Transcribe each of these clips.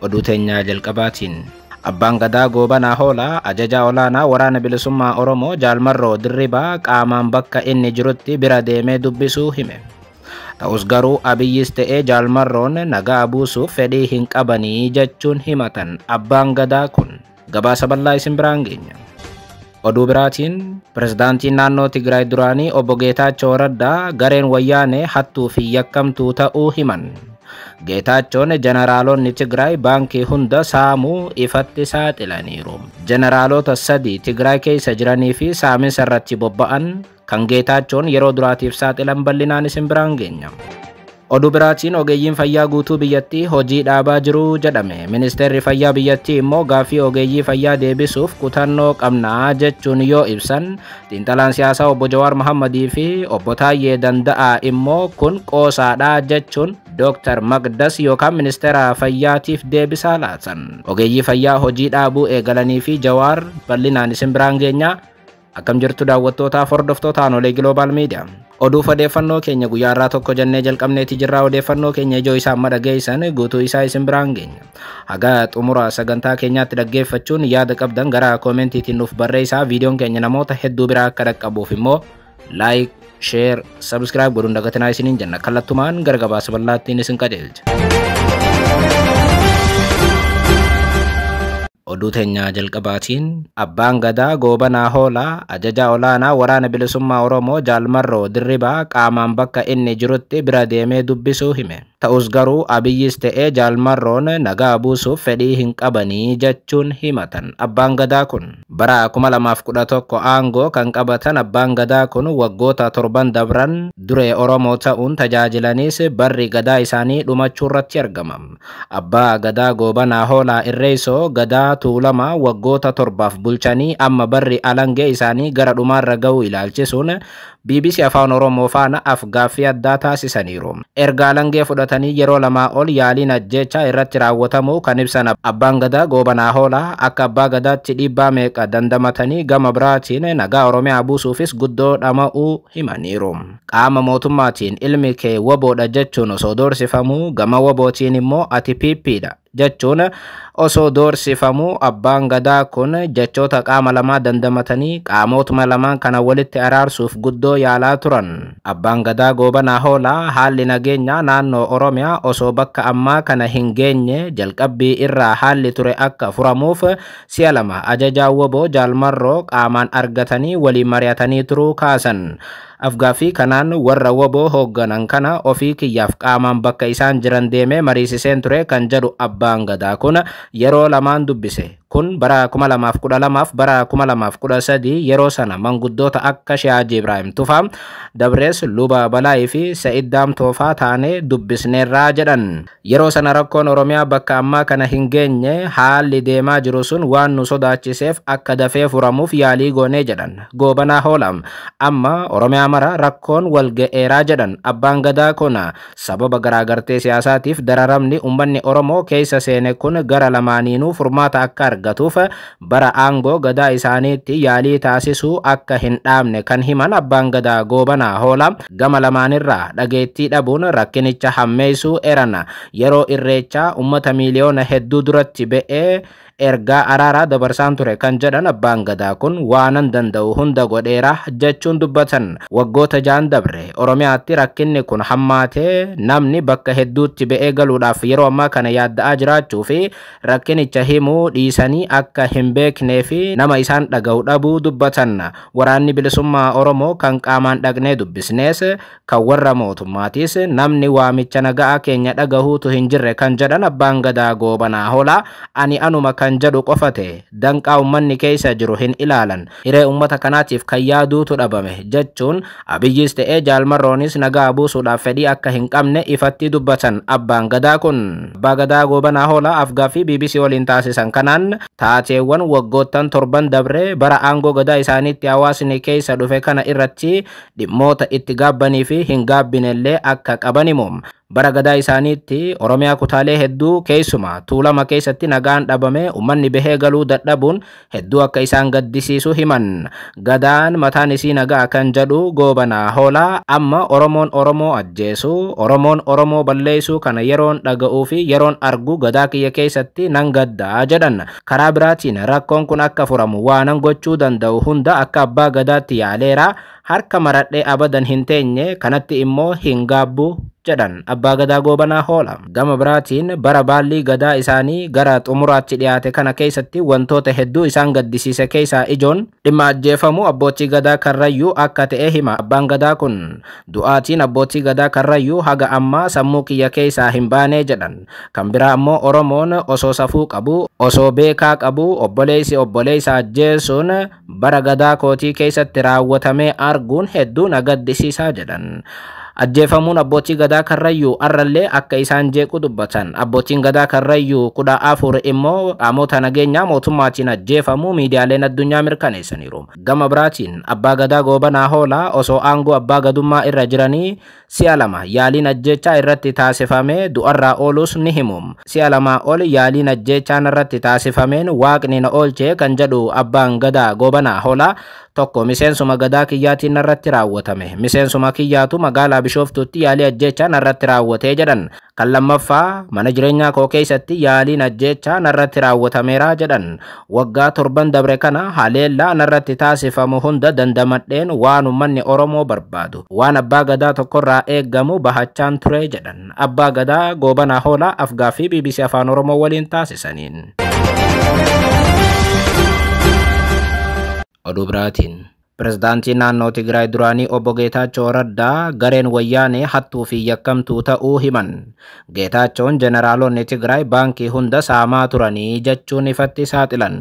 Oduu teenyaa jalqabaatiin Abbaan Gadaa Goobanaa Hoolaa ajajaa olaanaa Waraana Bilisummaa Oromoo Jaalmarroo Dirribaa qaamaan bakka inni jirutti bira deemee dubbisuu hime. Ta'us garuu Abiyyis ta'ee Jaalmarroon nagaa buusuuf fedhii hin qabanii jechuun himatan Abbaan Gadaa kun. Gabaasa bal'aa isin biraan geenya. Oduu biraatiin pirezidaantiin naannoo Tigraay duraanii obbo Geetaachoo Raddaa gareen wayyaanee hattuu fi yakkamtuu ta'uu himan. Geetaachoon jeneraalonni Tigraay baankii hunda saamuu ifatti saaxilaniiru. Jeneraalota 3 Tigraay keessa jiranii fi saaminsa irratti bobba'an kan Geetaachoon yeroo duraatiif saaxilan bal'inaan isin biraan geenya. Oduu biraatiin ogeeyyiin fayyaa guutuu biyyattii hojii dhaabaa jiru jedhame. Ministeerri fayyaa biyyattii immoo gaaffii ogeeyyii fayyaa deebisuuf kutannoo qabnaa jechuun yoo ibsan, xiinxalaan siyaasaa obbo Jawaar Mohammadii fi obbo Taayyee Danda'aa immoo kun qoosaadhaa jechuun Dr. Maqdas yookaan ministeera fayyaatiif deebisaa laatan. Ogeeyyii fayyaa hojii dhaabuu eegalanii fi Jawaar bal'inaan isin biraan geenya. Akkam jirtu daawwattootaaf hordoftoota Aanolee Global Media. Oduuf odeeffannoo keenya guyyaa irraa tokko jennee jalqabneeti jirraa. Odeeffannoo keenya ijoo isaa amma dhageessan guutuu isaa isin biraan geenya. Haga xumura sagantaa keenyaatti dhaggeeffachuun yaada qabdan gara koomentiitiin nuuf barreessaa. Viidiyoon keenya namoota hedduu biraa akka dhaqqabuuf immoo like, share, subscribe godhuun dagatinaa isiniin jenna. Kallattumaan gara gabaasa bal'aattiin isin qajeelcha. Oduu teenyaa jalqabaatiin Abbaan Gadaa Goobanaa Hoolaa ajajaa olaanaa Waraana Bilisummaa Oromoo Jaalmarroo Dirribaa qaamaan bakka inni jirutti bira deemee dubbisuu hime. Ta'us garuu Abiyyis ta'ee Jaalmarroon nagaa buusuuf fedhii hin qabanii jechuun himatan. Abbaan Gadaa kun bara 2011 aangoo kan qabatan Abbaan Gadaa kun waggoota 7 dabran duree Oromoo ta'uun tajaajilanis barri gadaa isaanii dhumachuu irratti argama. Abbaa Gadaa Goobanaa Hoolaa Irreessoo Gadaa Tuulamaa waggoota 7 bulchanii amma barri alangee isaanii gara dhumaarra ga'uu ilaalchisuun BBC Afaan Oromoo faana afgaaffii addaa taasisaniiru. Erga alangee fudhatanii yeroo 2 ol yaaliin ajjeechaa irratti raawwatamuu kan ibsan Abbaan Gadaa Goobanaa Hoolaa akka Abbaa Gadaatti dhiibbaa meeqa dandamatanii gama biraatiin nagaa Oromiyaa buusuufis guddoo dhama'uu himaniiru. Qaama mootummaatiin ilmi kee waboodha jechuun osoo doorsifamuu gama wabootiin immoo ati piippiidha jechuun osoo doorsifamuu Abbaan Gadaa kun jechoota qaama lamaa dandamatanii qaamotuma lamaan kana walitti araarsuuf guddoo yaalaa turan. Abbaan Gadaa Goobanaa Hoolaa haalli nageenyaa naannoo Oromiyaa osoo bakka ammaa kana hin geenye jalqabbii irraa haalli ture akka furamuuf si'a 2 ajajaa waboo Jaalmarroo qaamaan argatanii waliin mari'atanii turuu kaasan. Afgaaffii kanaan warra waboo hoogganan kana ofii kiyyaaf qaamaan bakka isaan jiran deemee mariisiseen ture kan jedhu Abbaan Gadaa kun yeroo 2 dubbise. Kun bara 2012 bara 2013 yeroo sana manguddoota akka Shaaji Ibrahim Tufaa, Dabrees Luba Balaayii fi Sa'id Daamtoofaa taanee dubbisneerraa jedhan. Yeroo sana rakkoon Oromiyaa bakka ammaa kana hin geenye haalli deemaa jiru sun waan nu sodaachiseef akka dafee furamuuf yaalii goonee jedhan. Goobanaa Hoolaa amma Oromiyaa mara rakkoon wal ga'eeraa jedhan. Abbaan Gadaa kun sababa garaagartee siyaasaatiif dararamni uummanni Oromoo keessa seene kun gara lamaaniinuu furmaata akka argatuuf bara aangoo gadaa isaaniitti yaalii taasisuu akka hin dhaabne kan himan Abbaan Gadaa Goobanaa Hoolaa gama lamaanirraa dhageettii dhabuun rakkinicha hammeessuu eran. Yeroo irreechaa uummata miiliyoona hedduu duratti ba'ee ergaa araaraa dabarsaan ture kan jedhan Abbaan Gadaa kun waanan danda'u hunda godheera jechuun dubbatan. Waggoota 6 dabre Oromiyaatti rakkinni kun hammaatee namni bakka hedduutti ba'ee galuudhaaf yeroo ammaa kana yaadda'aa jiraachuu fi rakkinicha himuu dhiisanii akka hin beeknee fi nama isaan dhaga'u dhabuu dubbatan. Waraanni Bilisummaa Oromoo kan qaamaan dhaqnee dubbisnees kan warra mootummaatis namni waamicha nagaa keenya dhagahuutu hin jirre kan jedhan Abbaan Gadaa Goobanaa Hoolaa ani anuma kan jedhu qofate danqaa uummanni keessa jiru hin ilaalan hiree uummata kanaatiif kan yaaduutu dhabame jechuun Abiyyis ta'ee Jaalmarroonis nagaa buusuudhaaf fedhii akka hin qabne ifatti dubbatan Abbaan Gadaa kun. Abbaa Gadaa Goobanaa Hoolaa afgaaffii BBC waliin taasisan kanaan taateewwan waggoottan 7 dabre bara aangoo gadaa isaaniitti hawaasni keessa dhufe kana irratti dhimmoota itti gaabbanii fi hin gaabbinellee akka qaban himu. Bara gadaa isaaniitti Oromiyaa kutaalee hedduu keessumaa Tuulama keessatti nagaan dhabame uummanni bahee galuu dadhabuun hedduu akka isaan gaddisiisu himan. Gadaan mataan isii nagaa kan jedhu Goobanaa Hoolaa amma Oromoon Oromoo ajjeesu, Oromoon Oromoo balleessu kana yeroon dhaga'uu fi yeroon argu gadaa kiyya keessatti nan gaddaa jedhan. Karaa biraatiin rakkoon kun akka furamu waanan gochuu danda'u hunda akka abbaa gadaatti yaaleera, harka maradhee abadan hin teenye, kanatti immoo hin gaabbu jedhan abbaa gadaa Goobanaa Hoolaa. Gama biraatiin bara baallii gadaa isaanii gara xumuraatti dhiyaate kana keessatti wantoota hedduu isaan gaddisiise keessaa ijoon dhimma ajjeefamuu abbootii gadaa Karrayyuu akka ta'e hima. Abbaan gadaa kun du'aatiin abbootii gadaa Karrayyuu haga ammaa sammuu kiyya keessaa hin baane jedhan. Kan biraa ammoo Oromoon osoo safuu qabu, osoo beekaa qabu obboleessi obboleessa ajjeesuun bara gadaa kootii keessatti raawwatamee arguun hedduu na gaddisiisaa jedhan. Ajjeefamuun abbootii gadaa Karrayyuu arrallee akka isaan jeequ dubbatan. Abbootiin gadaa Karrayyuu 14 immoo qaamota nageenyaa mootummaatiin ajjeefamuu miidiyaaleen addunyaa mirkaneessaniiru. Gama biraatiin abbaa gadaa Goobanaa Hoolaa osoo aangoo abbaa gadummaa irra jiranii si'a 2 yaaliin ajjeechaa irratti taasifamee du'arraa oolus ni himu. Si'a 2 ol yaaliin ajjeechaan irratti taasifameen waaqni na oolchee kan jedhu abbaan gadaa Goobanaa Hoolaa tokko miseensuma gadaa kiyyaatiin irratti raawwatame. Miseensuma kiyyaatu magaalaa Bishooftuutti yaalii ajjeechaa narratti raawwatee jedhan. Kan lammaffaa mana jireenyaa koo keessatti yaaliin ajjeechaa narratti raawwatameera jedhan. Waggaa 7 dabre kana haleellaa narratti taasifamu hunda dandamadheen waan uummanni Oromoo barbaadu, waan abbaa gadaa tokkorraa eeggamu bahachaan ture jedhan. Abbaa gadaa Goobanaa Hoolaa afgaaffii BBC Afaan Oromoo waliin taasisaniin. Oduu biraatiin Pirezidaantiin naannoo Tigraay duraanii obbo Geetaachoo Raddaa gareen wayyaanee hattuu fi yakkamtuu ta'uu himan. Geetaachoon jeneraalonni Tigraay baankii hunda saamaa turanii jechuun ifatti saaxilan.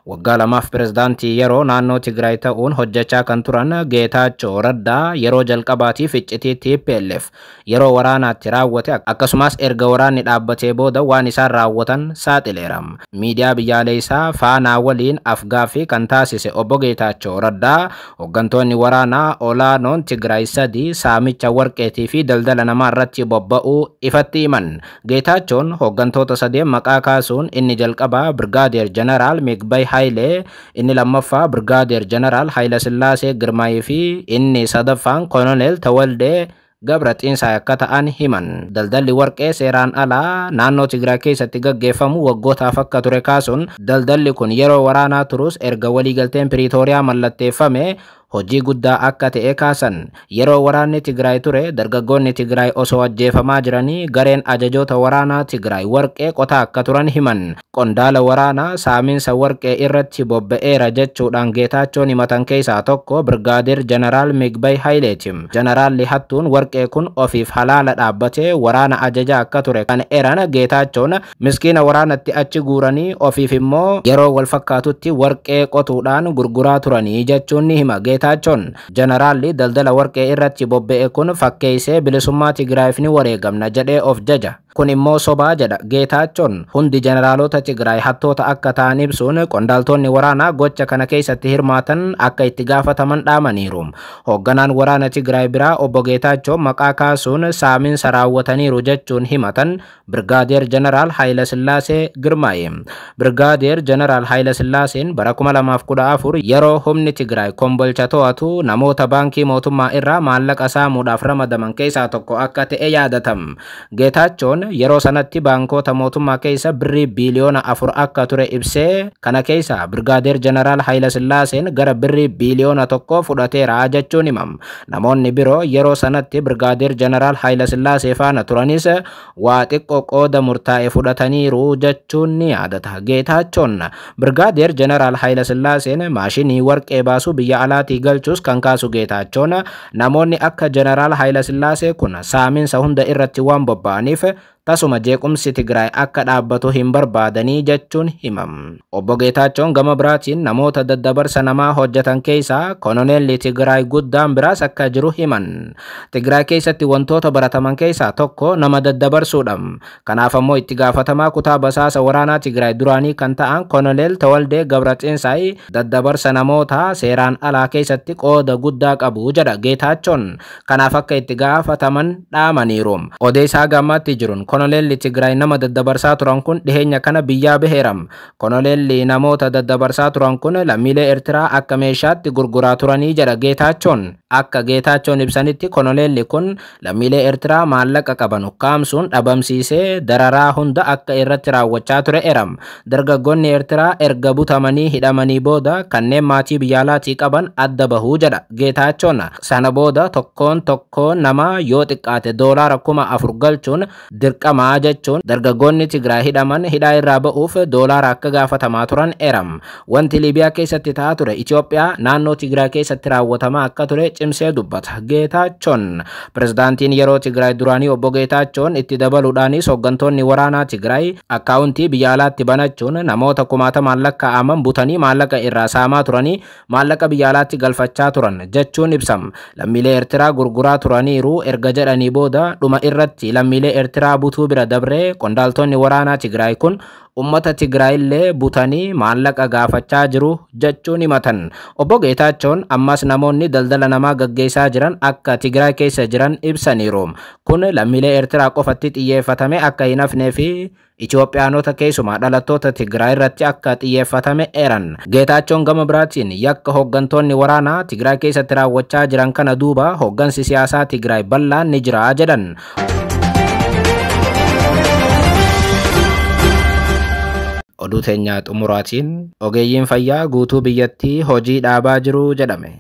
Waggaa 2 pirezidaantii yeroo naannoo Tigraay ta'uun hojjechaa kan turan Geetaachoo Raddaa yeroo jalqabaatiif iccitii TPLF yeroo waraanaatti raawwate akkasumas erga waraanni dhaabbatee booda waan isaan raawwatan saaxileera. Miidiyaa biyyaalessaa Faanaa waliin afgaaffii kan taasise obbo Geetaachoo Raddaa hooggantoonni waraanaa olaanoon Tigraay 3 saamicha warqeetii fi daldala namaa irratti bobba'uu ifatti himan. Geetaachoon hooggantoota 3 maqaa kaasuun inni jalqabaa Birgaadeer Jeneraal Migbay Hayilee, inni lammaffaa Birgaadeer Jeneraal Hayilasillaasee Girmaayii fi inni sadaffaan Koloneel Tawaldee Gabra Xiinsaa akka ta'an himan. Daldalli warqee seeraan alaa naannoo Tigraay keessatti gaggeeffamu waggootaaf akka ture kaasuun daldalli kun yeroo waraanaa turus erga waliigalteen Piriitooriyaa mallatteeffame hojii guddaa akka ta'e kaasan. Yeroo waraanni Tigraay ture dargaggoonni Tigraay osoo ajjeefamaa jiranii gareen ajajoota waraanaa Tigraay warqee qotaa akka turan himan. Qondaala waraanaa saamiinsa warqee irratti bobba'eera jechuudhaan Geetaachoon himatan keessaa tokko Birgaadeer Jeneraal Migbay Hayileeti. Jeneraalli hattuun warqee kun ofiif halaala dhaabbatee waraana ajajaa akka ture kan eran Geetaachoon miskiina waraanatti achi guuranii ofiif immoo yeroo wal fakkaatutti warqee qotuudhaan gurguraa turanii jechuun ni hima. Geetaachoon jeneraalli daldala warqee irratti bobba'e kun fakkeessee bilisummaa Tigraayiif ni wareegamna jedhee of jaja. Kun immoo sobaa jedha Geetaachoon. Hundi jeneraalota Tigraay hattoota akka ta'an ibsuun qondaaltonni waraanaa gocha kana keessatti hirmaatan akka itti gaafataman dhaamaniiru. Hoogganaan waraana Tigraay biraa obbo Geetaachoon maqaa kaasuun saamiinsa raawwataniiru jechuun himatan Birgaadeer Jeneraal Hayilasillaasee Girmaaye. Birgaadeer Jeneraal Hayilasillaaseen bara 2014 yeroo humni Tigraay kombolcha to'atu namoota baankii mootummaa irraa maallaqa saamuudhaaf ramadaman keessaa tokko akka ta'e yaadatam. Geetaachoon yeroo sanatti baankota mootummaa keessa birrii biiliyoona 4 akka ture ibsee kana keessa Birgaadeer Jeneraal Hayilasillaaseen gara birrii biiliyoona 1 fudhateera jechuun himam. Namoonni biroo yeroo sanatti Birgaadeer Jeneraal Hayilasillaasee faana turanis waa xiqqoo qooda murtaa'e fudhataniiru jechuun ni yaadata. Geetaachoon Birgaadeer Jeneraal Hayilasillaaseen maashinii warqee baasuu biyya alaatii galchuus kan kaasu Geetaachoon namoonni akka Jeneraal Hayilasillaasee kun saamiinsa hunda irratti waan bobba'aniif Tasuma jeequmsi Tigraay akka dhaabbatu hin barbaadanii jechuun himam. Obbo Geetaachoon gama biraatiin namoota daddabarsa namaa hojjetan keessaa kononeelli Tigraay guddaan biraas akka jiru himan. Tigraay keessatti wantoota barataman keessaa tokko nama daddabarsuudha. Kanaaf ammoo itti gaafatamaa kutaa basaasa waraanaa Tigraay duraanii kan ta'an Kononeel Tawaldee Gabratsiinsaay daddabarsa namoota seeraan alaa keessatti qooda guddaa qabu jedha Geetaachoon. Kanaaf akka itti gaafataman dhaamaniiru. Odeessaa gammaatti jiruun Konoleelli Tigraay nama daddabarsaa turan kun dhiheenya kana biyyaa baheera. Konoleelli namoota daddabarsaa turan kun lammiilee Eertiraa akka meeshaatti gurguraa turanii jedha Geetaachoon. Akka Geetaachoon ibsanitti konoleelli kun lammiilee Eertiraa maallaqa qaban ukkaamsuun dhabamsiisee dararaa hunda akka irratti raawwachaa ture eram. Dargaggoonni Eertiraa erga butamanii hidhamanii booda kanneen maatii biyya alaatii qaban adda bahuu jedha Geetaachoon. Sana booda tokkoon tokkoon namaa yoo xiqqaate $4,000 galchuun dirqamaa jechuun dargaggoonni Tigraay hidhaman hidhaa irraa ba'uuf doolaara akka gaafatamaa turan eram. Wanti Liibiyaa keessatti ta'aa ture Itoophiyaa naannoo Tigraay keessatti raawwatamaa akka ture cimsee dubbata Geetaachoon. Pirezidaantiin yeroo Tigraay duraanii obbo Geetaachoon itti dabaluudhaanis hooggantoonni waraanaa Tigraay akkaawuntii biyya alaatti banachuun namoota kumaatamaan lakkaa'aman butanii maallaqa irraa saamaa turanii maallaqa biyya alaatti galfachaa turan jechuun ibsam. Lammiilee Eertiraa gurguraa turaniiru erga jedhanii booda dhuma irratti lammiilee Eertiraa butuu bira dabree qondaaltonni waraanaa Tigraay kun ummata Tigraay illee butanii maallaqa gaafachaa jiru jechuun himatan. Obbo Geetaachoon ammas namoonni daldala namaa gaggeessaa jiran akka Tigraay keessa jiran ibsaniiru. Kun lammiilee Eertiraa qofatti xiyyeeffatame akka hin hafnee fi Itoophiyaanota keessumaa dhalattoota Tigraay irratti akka xiyyeeffatame eeran. Geetaachoon gama biraatiin yakka hooggantoonni waraanaa Tigraay keessatti raawwachaa jiran kana duuba hooggansi siyaasaa Tigraay bal'aan ni jira jedhan. Oduu teenyaa xumuraatiin ogeeyyiin fayyaa guutuu biyyattii hojii dhaabaa jiru jedhame.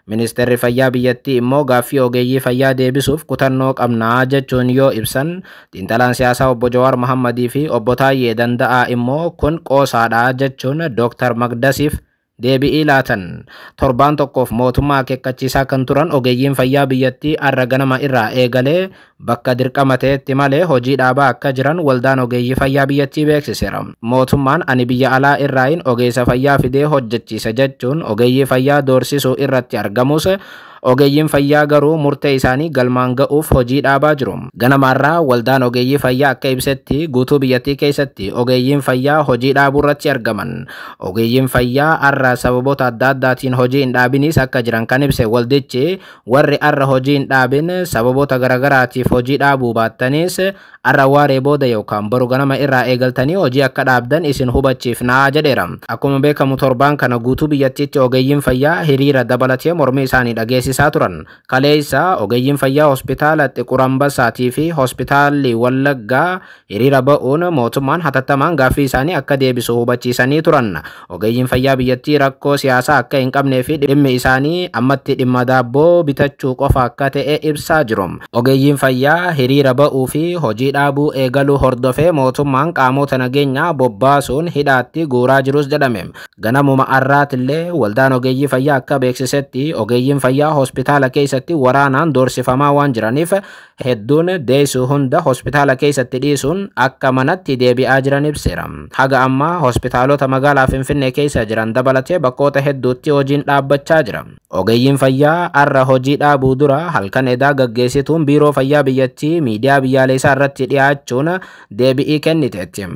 Ministeerri fayyaa biyyattii immoo gaaffii ogeeyyii fayyaa deebisuuf kutannoo qabnaa jechuun yoo ibsan, xiinxalaan siyaasaa obbo Jawaar Mohammadii fi obbo Taayyee Danda'aa immoo kun qoosaadha jechuun Dr. Magdasiif deebi'ii laatan. Torbaan tokkoof mootummaa akeekkachiisaa kan turan ogeeyyiin fayyaa biyyattii har'a ganama irraa eegalee bakka dirqama ta'etti malee hojii dhaabaa akka jiran waldaan ogeeyyii fayyaa biyyattii beeksiseera. Mootummaan ani biyya alaa irraayin ogeessa fayyaa fidee hojjechiisa jechuun ogeeyyii fayyaa doorsisuu irratti argamus ogeeyyiin fayyaa garuu murtee isaanii galmaan ga'uuf hojii dhaabaa jiru. Ganamaarraa waldaan ogeeyyii fayyaa akka ibsetti guutuu biyyattii keessatti ogeeyyiin fayyaa hojii dhaabuu irratti argaman. Ogeeyyiin fayyaa har'a sababoota adda addaatiin hojii hin dhaabinis akka jiran kan ibse waldichi, warri har'a hojii hin dhaabin sababoota garaagaraatiif hojii dhaabuu baattanis har'a waaree booda yookaan boru ganama irraa eegaltanii hojii akka dhaabdan isin hubachiifnaa jedheera. Akkuma beekamu torbaan kana guutuu biyyattiitti ogeeyyiin fayyaa hiriira dabalatee mormii isaanii dhageessisaa turan. Kaleessa ogeeyyiin fayyaa hospitaala Xiqur Anbassaatii fi hospitaalli Wallaggaa hiriira ba'uun mootummaan hatattamaan gaaffii isaanii akka deebisu hubachiisanii turan. Ogeeyyiin fayyaa biyyattii rakkoo siyaasaa akka hin qabnee fi dhimmi isaanii ammatti dhimma daabboo bitachuu qofa akka ta'e ibsaa jiru. Ogeeyyiin fayyaa hiriira ba'uu fi hojii dhaabuu eegaluu hordofee mootummaan qaamota nageenyaa bobbaasuun hidhaatti guuraa jirus jedhame. Ganamuma har'aatillee waldaan ogeeyyii fayyaa akka beeksisetti ogeeyyiin fayyaa hospitaala keessatti waraanaan doorsifamaa waan jiraniif hedduun deessuu hunda hospitaala keessatti dhiisuun akka manatti deebi'aa jiran ibseera. Haga ammaa hospitaalota magaalaa Finfinnee keessa jiran dabalatee bakkoota hedduutti hojiin dhaabbachaa jira. Ogeeyyiin fayyaa har'a hojii dhaabuu dura halkan edaa gaggeessituun biiroo fayyaa biyyattii miidiyaa biyyaalessaa irratti dhiyaachuun deebi'ii kenniteetti.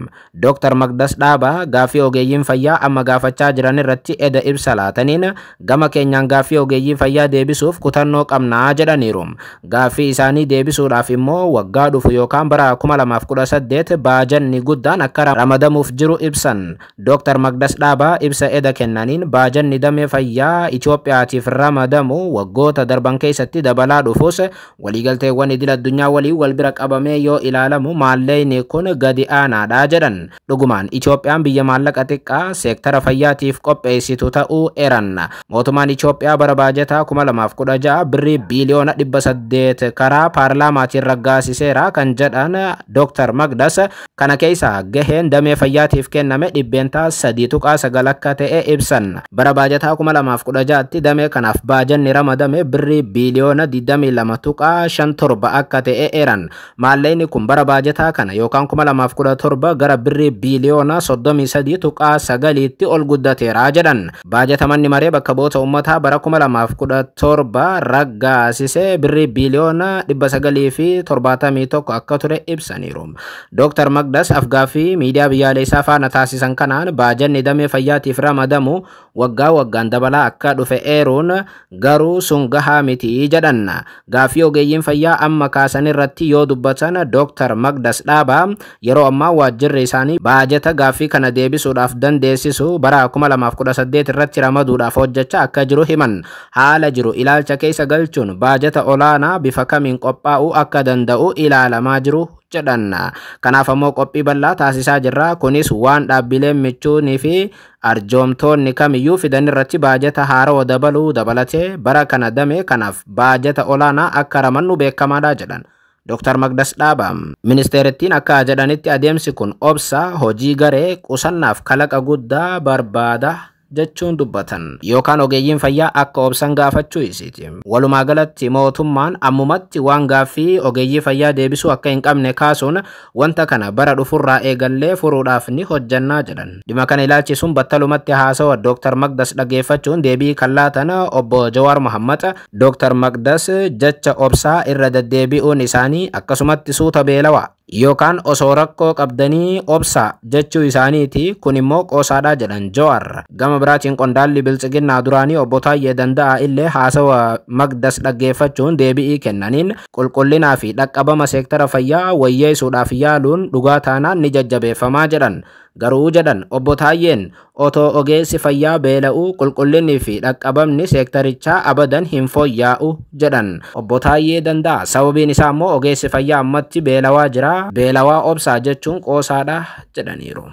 Dr. Magdas Dhaabaa gaaffii ogeeyyiin fayyaa amma gaafachaa jiran irratti eda ibsa laataniin gama keenyaan gaaffii ogeeyyii fayyaa deebisuuf kutannoo qabnaa jedhaniiru. Gaaffii isaanii deebisuudhaaf immoo waggaa dhufu yookaan bara 2018 baajanni guddaan akka ramadamuuf jiru ibsan. Dr. Magdas Dhaabaa ibsa eda kennaniin baajanni damee fayyaa Itoophiyaatiif ramadamu waggoota darban keessatti dabalaa dhufus waliigalteewwan idil addunyaa waliin wal bira qabamee yoo ilaalamu maallaqni kun gadi aanaadha jedhan. Dhugumaan Itoophiyaan biyya maallaqa xiqqaa seektara fayyaatiif qopheessitu ta'uu eeran. Mootummaan Itoophiyaa bara baajataa 2016 birrii biiliyoona 800 karaa paarlaamaatiin raggaasiseera kan jedhan Dr. Magdas kana keessa gaheen damee fayyaatiif kenname 3.9% akka ta'e ibsan. Bara baajataa 2016tti damee kanaaf baajanni ramadame birrii biiliyoona 22.57 akka ta'e eeran. Maallaqni kun bara baajataa kana yookaan 2017 gara birrii biiliyoona 33.9tti ol guddateera jedhan. Baajata manni maree bakka bu'oota uummataa bara 2017 raggaasisee birrii biiliyoona 971 akka ture ibsaniiru. Dr. Magdas afgaaffii miidiyaa biyyaalessaa faana taasisan kanaan baajanni damee fayyaatiif ramadamu waggaa waggaan dabalaa akka dhufe eeruun garuu sun gahaa miti jedhan. Gaaffii ogeeyyiin fayyaa amma kaasan irratti yoo dubbatan Dr. Magdas Dhaabaa yeroo ammaa waajjirri isaanii baajata gaaffii kana deebisuudhaaf dandeessisu bara 2018 irratti ramaduudhaaf hojjechaa akka jiru himan. Haala jiru ilaalcha keessa galchuun baajata olaanaa bifa kamiin qophaa'uu akka danda'u ilaalamaa jiru jedhan. Kanaaf ammoo qophii bal'aa taasisaa jirra. Kunis waan dhaabbileen michuunii fi arjoomtoonni kamiyyuu fidan irratti baajata haarawaa dabaluu dabalatee bara kana damee kanaaf baajata olaanaa akka ramannu beekamaadha jedhan. Dr. Magdas Dhaabaa. Ministeerittiin akka jedhanitti adeemsi kun obsa, hojii garee, qusannaaf kalaqa guddaa barbaada jechuun dubbatan. Yookaan ogeeyyiin fayyaa akka obsan gaafachuu isiiti. Walumaa galatti mootummaan ammumatti waan gaaffii ogeeyyii fayyaa deebisuu akka hin qabne kaasuun wanta kana bara dhufurraa eegallee furuudhaaf ni hojjannaa jedhan. Dhimma kana ilaalchisuun battalumatti haasawa Dr. Magdas dhageeffachuun deebii kan laatan obbo Jawaar Mohammad Dr. Magdas jecha obsaa irra deddeebi'uun isaanii akkasumatti suuta beelawaa yookaan osoo rakkoo qabdanii obsaa jechuu isaaniiti, kun immoo qoosaadha jedhan Jawaar. Gama biraatiin qondaalli biltsiginnaa duraanii obbo Taayyee Danda'aa illee haasawa Magdas dhaggeeffachuun deebi'ii kennaniin qulqullinaa fi dhaqqabama seektara fayyaa wayyeessuudhaaf yaaluun dhugaa taanaan ni jajjabeeffamaa jedhan. Garuu jedhan obbo Taayyeen otoo ogeessi fayyaa beela'uu qulqullinnii fi dhaqqabamni seektarichaa abadan hin fooyya'u jedhan. Obbo Taayyee Danda'a sababiin isaa immoo ogeessi fayyaa ammatti beelawaa jira, beelawaa obsaa jechuun qoosaadha jedhaniiru.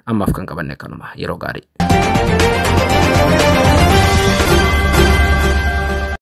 Ammaaf kan qabanne kanuma, yeroo gaarii.